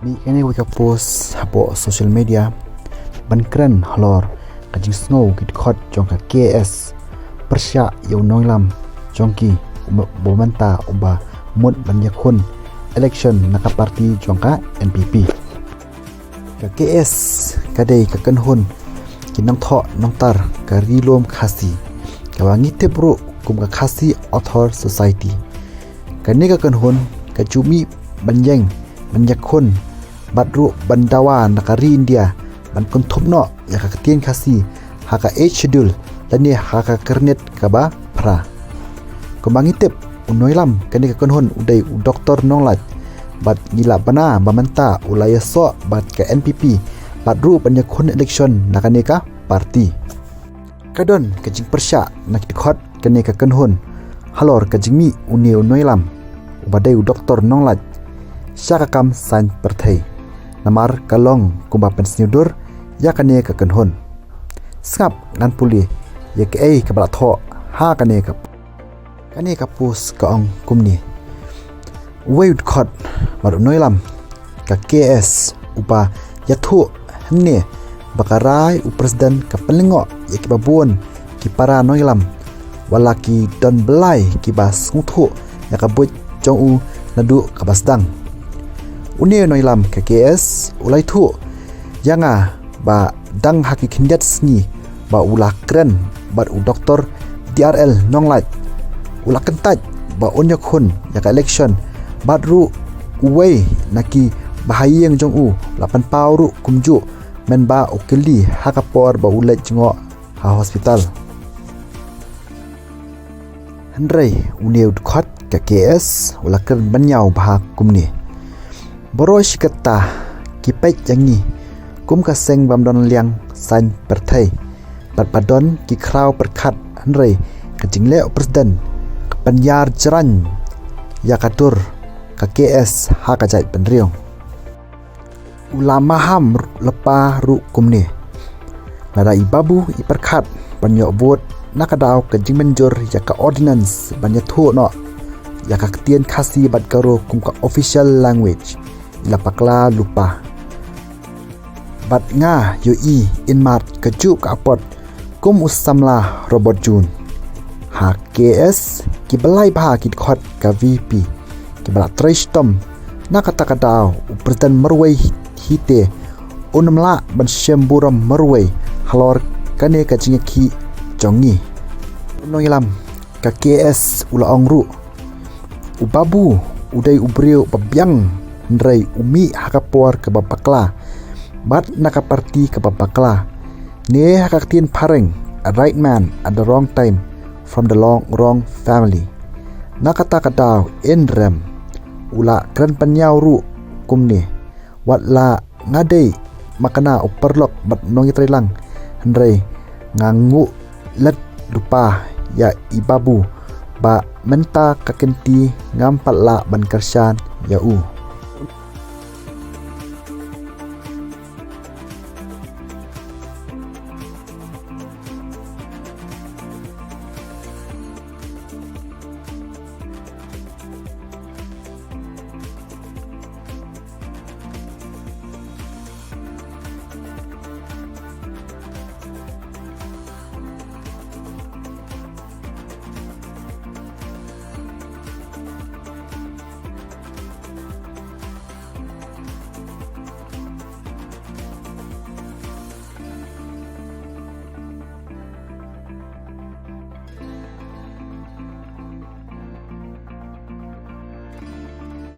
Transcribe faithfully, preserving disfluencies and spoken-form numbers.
Kane ka post hapoh social media ban kren halor ka jingsngew ki dkhot jong ka KS pyrshah ïa u nongïalam jong ki uba mynta uba mut ban ïakhun election na ka party jong ka NPP. Ka KS ka dei ka kynhun ki nongthoh nongtar ka Ri Lum Khasi, kaba ngi tip ruh kum ka Khasi Author Society. Kane ka kynhun ka ju mih ban ïeng ban ïakhun bad ruh ban dawa na ka ri India ban kynthup noh ïa ka ktien Khasi ha ka Eighth Schedule lane ha ka kyrnit kaba phra. Kumba ngi tip, u nongïalam kane ka kynhun u dei u Doktor Nonglait, bad ngi la bna ba mynta u la ïasoh bad ka NPP bad ruh ban ïakhun election na kane ka party. Ka don ka jingpyrshah na ki dkhot kane ka kynhun halor ka jingmih une u nongïalam uba dei u Doktor Nonglait sha ka kam saiñ pyrthei, namar ka long kumba pynsngewdur ïa kane ka kynhun. Sngap ngan pule ïa kaei kaba la thoh ha kane ka, kane ka post ka ong kumne. Uwei u dkhot bad u nongïalam ka KS uba ïathuh hynne ba ka rai u president ka pynlyngngoh ïa kiba bun ki para nongïalam, wat la ki don blai kiba sngewthuh ïa ka buit jong u naduh kaba sdang. Une u nongïalam ka KS u la ïathuh ïa nga ba dang ha ki khyndiat sngi ba u la kren bad u Doktor D R L Nonglait, u la kyntait ba un ïakhun ïa ka election, bad ruh uwei na ki bahaïing jong u u la pynpaw ruh kumjuh, mynba u kylli ha ka por ba u leit jngoh ha hospital. Hynrei une u dkhot ka KS u la kren ban ïaw bha kumne. Baroh shi katta ki peit ïa ngi kum ka seng bym don liang saiñ pyrthei, bad ba don ki khraw pyrkhat, hynrei ka jingleh u president ka pynïar jrang ïa ka dur ka KS ha ka jaitbynriew. U la maham lypa ruh kumne. Lada i Babu i pyrkhat ban ïoh vote na ka daw ka jingmynjur ïa ka ordinance ban ïathuh noh ïa ka ktien Khasi bad Garo kum ka official language, i la bakla lypa. Bad nga ïohi in mad kajuh ka apot kum u samla robot jun. Ha KS kiba lai bha ki dkhot ka VPP kiba la trei shitom, na kata ka daw u president marwei hi te unym lah ban shem burom marwei halor kane ka jingïakhih jong ngi. U nongïalam ka KS u la ong ruh, u Babu u dei u briew ba biang, hynrei u mih ha ka por kaba bakla bad na ka party kaba bakla, ne ha ka ktien phareng, a right man at the wrong time from the long wrong family. Na kata ka daw in rem u la kren pynïaw ruh kumne. Wat la nga dei makna u paralok bad nongïatreilang, hynrei nga nguh lad lypa ïa i Babu ba mynta ka kynti ngam pat lah ban kyrshan ïa u.